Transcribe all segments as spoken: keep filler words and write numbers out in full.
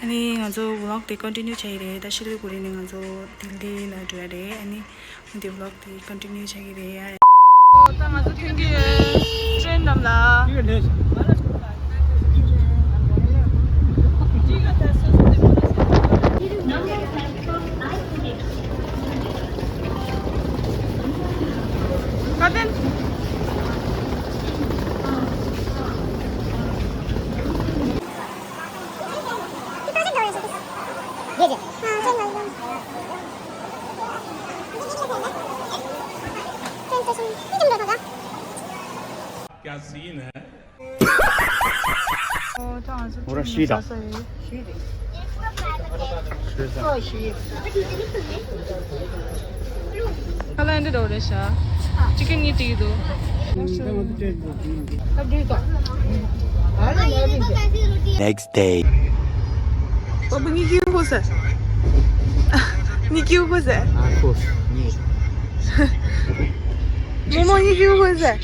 ཨ་ནི་ང་ཚོ་ཝི་ལོག་དེ་ཀོན་ཊི་ནིའུ་བྱ་ཡི་རེད། ད་ཤི་ལི་གུ་རི་ནས་ང་ཚོ་ལྡི་ལི་ལ་འགྲོ་ཡ་རེད། ཨ་ནི་ང་དེ་ཝི་ལོག་དེ་ཀོན་ཊི་ནིའུ་བྱ་གི་རེད་ཡ། ད་ང་ཚོ་ཐོན་གྱི་ཡོད་ཀྲེན་ནང་ལ། ཀ་ཏན། क्या सीन है? ཨོ་ད་ང་ཚོ་ཁོ་ར་ཤི་ད། ཁ་ལ་འདི་འདྲ་རེད་ཤག་ཅི་ཀན་གཉིས་བྲིས་འདུག Next day. ཨོ་བུ་གཉིས་ཀྱི་ཧུ་ཟེར། གཉིས་ཀྱི་ཧུ་ཟེར། ཨ་ཁོ་གཉིས། མོ་མོ་གཉིས་ཀྱི་ཧུ་ཟེར།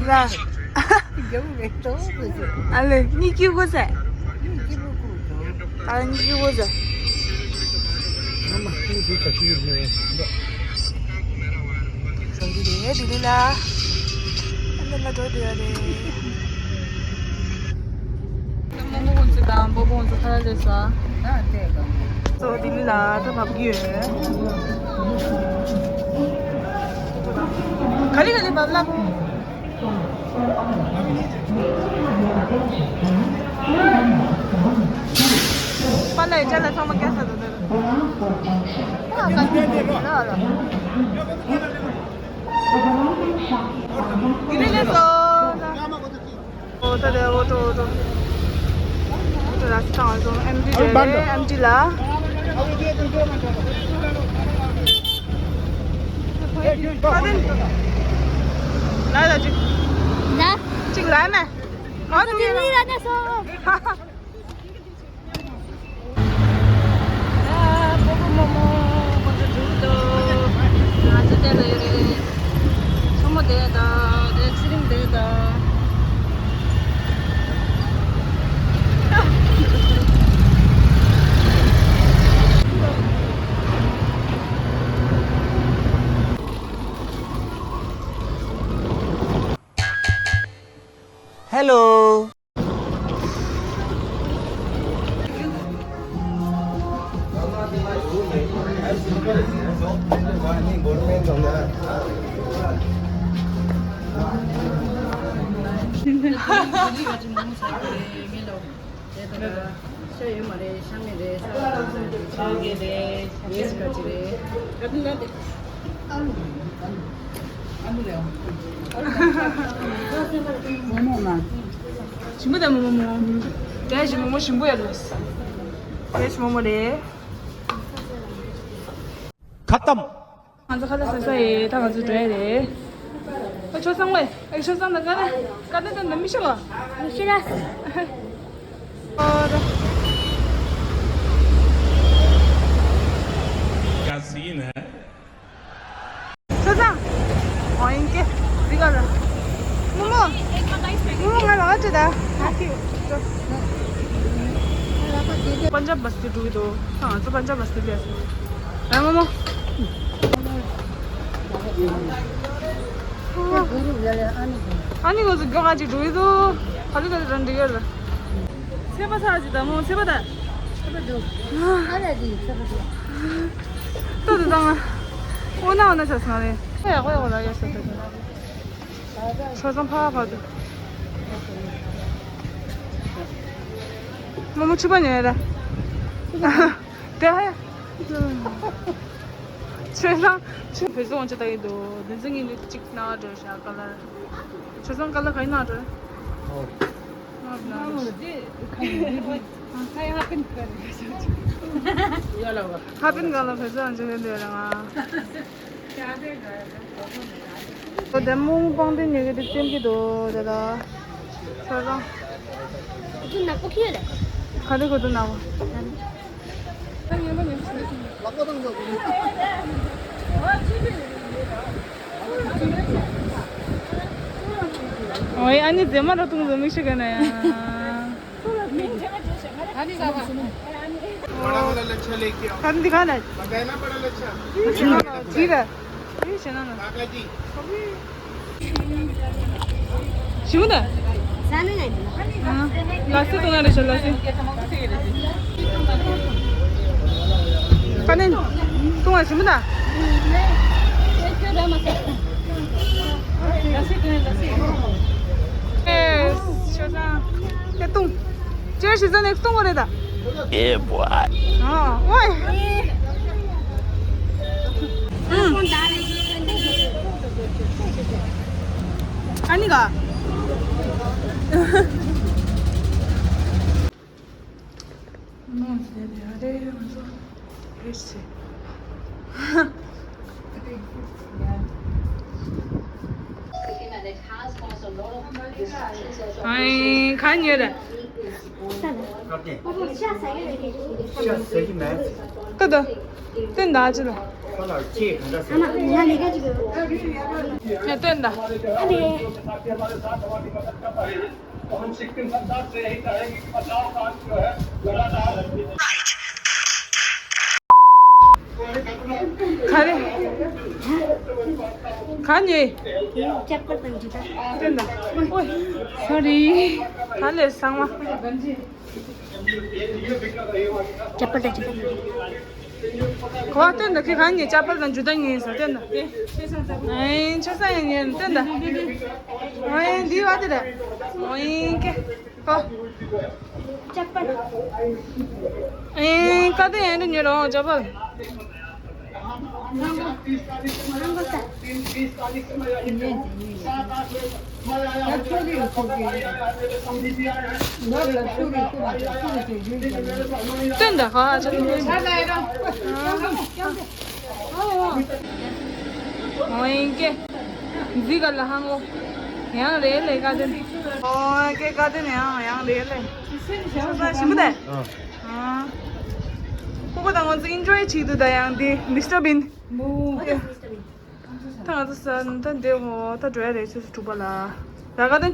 ར། ཨ་ལེ་གཉིས་ཀྱི་ཧུ་ཟེར། ཨ་ལེ་གཉིས་ཀྱི་ཧུ་ཟེར། འགྲོ་གི་རེད་ལྡི་ལི་ལ། ཨ་ནི་ལ་འགྲོ་འདོད་ཡ་རེད། རྨོ་མོ་ཁོང་ཚོ་དང་སྤོ་བོ་ཁོང་ཚོ་ཁ་ལག་ཟ། ཚོ་ལྡི་ལི་ལ་ད་བབས་ཀྱི་ཡོད། ག་ལེ་ག་ལེ་བབས་ལ། པཱ་ལགས་ཅ་ལག་ཚང་མ་བསྐྱལ་ཚར་འདུག་ད། ཨོ་ད་དེ་ཨོ་ཏོ་ཨོ་ཏོ། ཨོ་ཏོ་ར་སི་ཏང་ཨོ་ཏོ་ཨེམ་ཊི་རེད། ཨེམ་ཊི་ལ། ཁ་དན། ལ་ལ་ཅིག་ལ། ཅིག་ལ་ན། ཨོ་ཏོ་ཡེ་ལ། ཨ། སྤོ་བོ་རྨོ་མོ་ཁོང་ཚོ་འགྲོ་གི་འདུག་ང་ཚོ་དེ་ལ་ཡོད་རེད། མཚོ་མོ་དེ་དང་དེ་ཚེ་རིང་དེ་དང་། Hello. ཤ་ཡོད་མ་རེད། ཤ་མེད་རེད། ཤ་ཡོད་རེད། ཡེས་ག་ཅི་རེད། ཞིམ་པོ་དང་མོག་མོག་མོག་དེ་ཞིམ་མོག་མོག་ཞིམ་པོ་ཡོད་ལ། དེ་ཞིམ་མོག་མོག་རེད། ཁ་ཏམ། ང་ཚོ་ཁ་ལག་ཟ་ས་ཡིན། ད་ང་ཚོ་འགྲོ་ཡ་རེད། ཨ་ཆོས་བཟང་ཝེ། ཨ་ཆོས་བཟང་ད་ག་ནས་ག་ནས་ད་ནམ་མི་ཤི་བ། མི་ཤི་ར། ཨོ་ད། क्या सीन है? ཆོས་བཟང་། ཨོ་ཡིན་ཀེ། རི་ག་ལ། མོ་མོ། མོ་མོ་ང་ལ་བ་ཅི་ད། ཨ་ཁི། པན་ཇབ་བ་སི་ཏི་འགྲོ་གི་འདུག་ང་ཚོ་པན་ཇབ་བ་སི་ཏི་ལས། ཨ་མོ་མོ། ཨ་ནི་ང་ཚོ་མགྱོགས་ཁ་ཅིག་འགྲོ་གི་འདུག་ག་ལེ་ག་ལེ་རང་འགྲིག་ཡོད་ལ། ཚེ་པ་ཚ་ཅིག་དང་མོ་ཚེ་པ་དང་། ཚེ་པ་འདུག་ཨ་ལས་ཅིག་ཚེ་པ་འདུག་ཏོ་དེ་དང་། འོ་ན་འོ་ན་ཆ་སོང་རེད། ཨ་ཡག་པོ་ཡག་པོ་ལ་ཡོད་ས་དེ། ཆ་ཚང་ཕ་ཕ་དུ། མོ་མོ་ཆུ་པ་ཉོས་ར། དེ་ཧ། ཆོས་བཟང་། ཆོས་བོད་ཟོང་ཆ་ད་ཡིན་དོ། བདུན་ཚན་གཉིས་འདི་གཅིག་ན་འགྲོ་ཤག་ཀ་ལར། ཆོས་བཟང་ཀ་ལར་ག་ཡིན་ན་འགྲོ། ཨོ། ང་ལ་དེ་ག་ཡིན་ཧ་པན་ཀ་ལར་ཧ་པན་ཀ་ལར་བོད་ཟོང་ཆ་ཡིན་དོ་ར་ང་། ཨོ་དེ་མོང་པང་དེ་ཉོ་གི་དེ་བཙེམ་གི་འདུག་དེ་ལ། ཆོས་བཟང་། དེ་ནག་པོ་ཁྱེར་རེད། ག་རེ་གོ་དུ་ནག་པོ། ཨོའི་ཨ་ནི་རྫས་མ་ར་ཐུང་ཟོ་མིག་ཤི་ག་ན་ཡ། बड़ा वाला लच्छा लेके आओ। खाने दिखा ना। बताया ना, बड़ा लच्छा। जी रे। ये चना ना। काका जी। शिमुदा। हाँ, लस्सी तो ना रे, लस्सी। खाने तुम शिमुदा। ए, शोषा। ये तुम। ཅེར་ཞིག་ཟ་ནས་གཏོང་གོ་རེད་ད། Yeah, boy. ཨ། ཨོའི། ཨུམ། ཨ་ནི་ག། ཨའི། ག་ཉོས་རེད། ཀ་ད། སྟོན་ད་ཅི་ལ། ཡ་སྟོན་ད། ག་རེ། ག་ཉེ། ཅབ་པར་དང་ཇུ་ཏ། སྟོན་ད། ཨོའི། སོ་རི། ག་ལེ་སང་མ། ཅབ་པར་དང་ཇུ་ཏ། གོ་བ་སྟོན་ད། ཁྱེད་ག་ཉེ་ཅབ་པར་དང་ཇུ་ཏ་ཉེ་ས་སྟོན་ད། ཨེ་ཆོ་ས་ཡང་ཉེ་སྟོན་ད། ཨེ་འདི་བ་དེ་རེད། ཨེ་ཀེ། ཨོ། ཅབ་པར། ཨེ་ཀ་དེ་ཡང་འདི་ཉོས་རོགས་ཅབ་པར། སྟོན་ད་ག་ཅབ་པར། ཨོ་ཡིན་ཀེ། འཛི་ག་ལ་ཧང་ངོ་། ཡང་རེད་ལེ་ཀ་དེ། ཨོ་ཀེ་ཀ་དེ་ནི་ཡང་ཡང་རེད་ལེ། ཞིམ་པོ་དེ། ཨ། ཁོ་ཁོ་དང་ང་ཚོ་ཨིན་ཇོའི་བྱེད་འདུག་ད་ཡང་དེ་མིས་ཊར་བིན། ད་ང་ཚོ་ས་ད་འདི་འོ་ད་འགྲོ་ཡ་རེད་ཆུ་ཚོད་དྲུག་པ་ལ། ད་ག་དེ།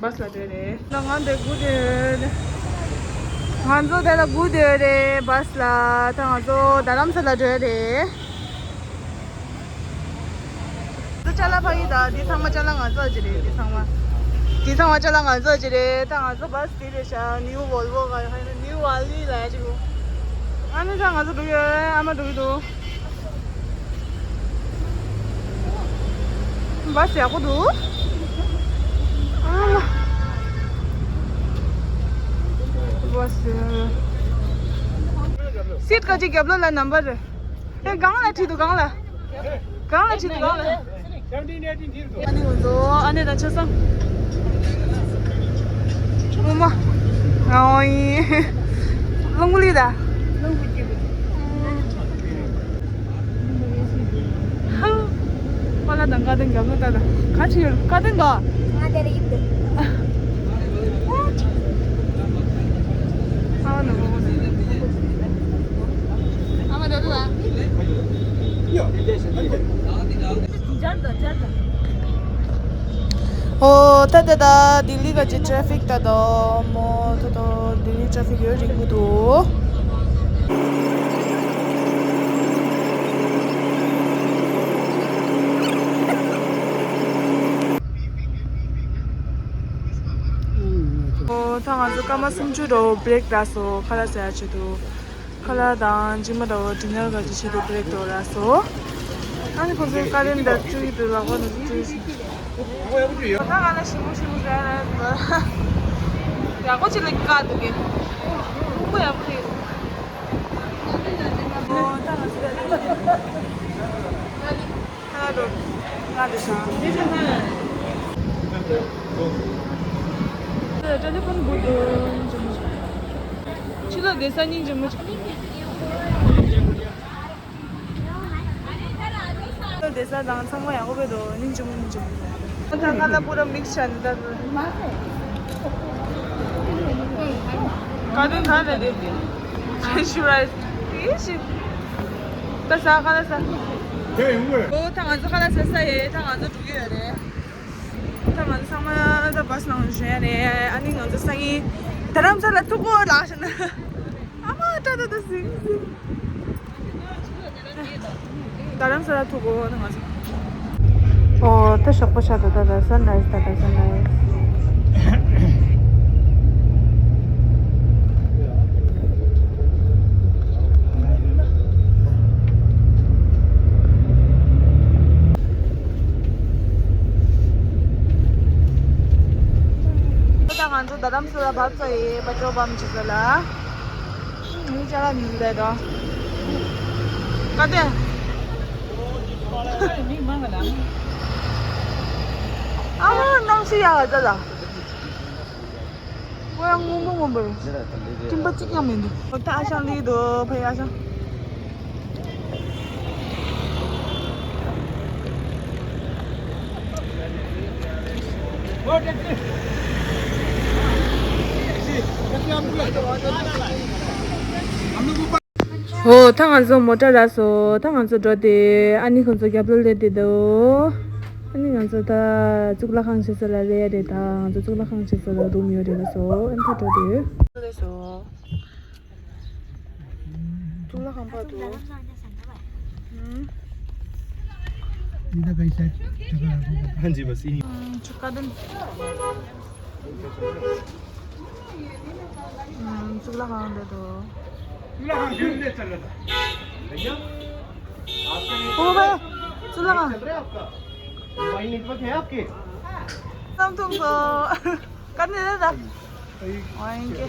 བྷ་སི་ལ་འགྲོ་རེད། ད་ང་འདི་སྒུག་བསྡད་ཡོད་རེད། ང་ཚོ་དེ་ལ་སྒུག་བསྡད་ཡོད་རེད་བྷ་སི་ལ། ད་ང་ཚོ་རྡ་རམ་ས་ལ་འགྲོ་ཡ་རེད། ད་ཅ་ལག་ཕ་གི་ད་འདི་ཚང་མ་ཅ་ལག་ང་ཚོ་གི་རེད། འདི་ཚང་མ། འདི་ཚང་མ་ཅ་ལག་ང་ཚོ་གི་རེད། ད་ང་ཚོ་བྷ་སི་དེ་རེད་ཤག་ནིའུ་ཝོལ་ཝོ་ག་ནིའུ་ཝ་ལི་ལ་ཡ་ཅིག་ཨ་ནི་ད་ང་ཚོ་འགྲོ་ཡོད། ཨ་མ་འགྲོ་གི་འདུག་བྷ་སི་ཡག་པོ་འདུག་ཨ་མ། བྷ་སི། སིཊ་ཁ་ཅིག་རྒྱབ་ལོགས་ལ་ནམ་བར་རེད། ཨེ་སྒང་ལ་ཁྲིད་འདུག་སྒང་ལ། སྒང་ལ་ཁྲིད་འདུག་སྒང་ལ། ཨ་ནི་ང་ཚོ་ཨ་ནེ་དང་ཆ་ཚང་། ངོ་མ། ང་འོ་ཡིན། ལོང་གུ་ལི་ད། ཧ། པ་ལ་དང་ཀ་ཏན་ག་མོ་ད་ད། ག་ཅི་ཡོད་ཀ་ཏན་ག་ང་དེ་ལ་ཡིབ་དེ། ཨ་ནི་ཨ་མ་ད་ད། ཨོ་ད་ད་ད་ལྡི་ལི་ག་ཅི་ཊ་རེ་ཕིག་ད་ད་མོ་ད་ད་ལྡི་ལི་ཊ་རེ་ཕིག་ཡོད་རིང་པོ་འདུག་ཨོ་ད་ང་ཚོ་སྐར་མ་སུམ་ཅུ་རོ་བྷི་རེག་རག་སོང་། ཁ་ལག་ཟ་ཡ་ཆེད་དུ། ཁ་ལག་དང་ཇི་མ་འདྲ་བོ་ཌི་ནར་ག་ཅི་ཆེད་དུ་བྷི་རེག་རྡོ་རག་སོང་། ཨ་ནི་ཁོ་ཚོའི་ཀ་རེན་ཌར་བཀྲུས་འདུག་ལག་པ་ནང་བཀྲུས་ཤིང་། ད་ང་ལ་ཞིམ་པོ་ཞིམ་པོ་ཟ་ཡ་རག་འདུག་ཡག་པོ་ཅིག་ལ་བཀག་འདུག་གས། ཁུག་པོ་ཡག་པོ་རེད། ཨོ་ད་ང་ཚོ་ད་ལྟ། ཧ་ལོ། ང་དེ་སང་། ཏེ་ལེ་ཕོན་བུ་དུ་འཇུ་མོ། ཕྱི་ལོགས་བསྡད་ས་སྙིང་རྗེ་མོ་ཅིག་ཕྱི་ལོགས་བསྡད་ས་དང་ཚང་མ་ཡག་པོ་བས་དོ། སྙིང་རྗེ་མོ་སྙིང་རྗེ་མོ། ད་ཁ་ལག་པུ་ར་མིག་སི་ཆགས་ནས་ད། ཀ་ཏོན་ག་ལ་རེད། ཤུ་ར་ཡེ་ཤི། ད་ཟ་ཁ་ལག་ཟ། ཨོ་ད་ང་ཚོ་ཁ་ལག་ཟ་ས་ཡེ། ད་ང་ཚོ་འགྲོ་གི་ཡོད་རེད། ད་ང་ཚོ་ཚང་མ་ད་བྷ་སི་ནང་བཞོན་ཡ་རེད། ཨ་ནི་ང་ཚོ་སང་ཉིན་ད་ རྡ་རམ་ས་ལ་ཐུག་གོ་ལགས་ཤི་ན། ཨ་མ་ཏྲ་ཏྲ་ཏྲ་སིང་སིང་། རྡ་རམ་ས་ལ་ཐུག་གོ་ན་ང་ཚོ། ཨོ་ད་ཞོགས་པ་ཆགས་འདུག་ད་ད་སན་རའི་སི་ད་ད་སན་རའི་སི། ད་ང་ཚོ་རྡ་རམ་ས་ལ་བབས་ཚར་ཡིན། པ་ཅོ་བམ་ཆི་ས་ལ། མི་ཅ་ལག་ཉུང་བསྡད་དོ། ག་དེ། ཨ་མ་གནམ་གཤིས་ཡག་ལ་ད་ད། ཁོ་ཡང་སྔོན་པོ་སྔོན་པོ་རེད། སྤྲིན་པ་གཅིག་ཀྱང་མི་འདུག་ཨོ་ད་ཨ་ཞང་ལི་དོ་ཕ་ཡ་ཞང་། ཨོ་ད་ང་ཚོ་མོ་ཊ་རག་སོང་། ད་ང་ཚོ་འགྲོ་དེ་ཨ་ནི་ཁོང་ཚོ་རྒྱབ་ལོགས་སླེབས་དེ་འདུག་ཨ་ནི་ང་ཚོ་ད་གཙུག་ལག་ཁང་ཆེ་ས་ལ་སླེབས་ཡ་རེད། ད་ང་ཚོ་གཙུག་ལག་ཁང་ཆེ་ས་ལ་རུམ་ཡོད་རེད་ལ་སོ། ཨ་ནི་ད་འགྲོ་དེ་སླེབས་སོང་། གཙུག་ལག་ཁང་པ་དུ། ཨུམ། इधर कैसा है? जगह है वो? हाँ जी, बस यही। ཨུམ། ཆུ་ཀ་དེ། ཨུམ། གཙུག་ལག་ཁང་དེ་དུ། कूलर है, चल रहा था। भैया, आपका नेटवर्क ཨོ་བྷའི། གཙུག་ལག་ཁང་། चल रहा है आपका? मोबाइल नेटवर्क है आपके? བསམ་བཏང་སོང་། ཀ་ནེ་རེད་ད། ཨོ་ཡིན་གྱི།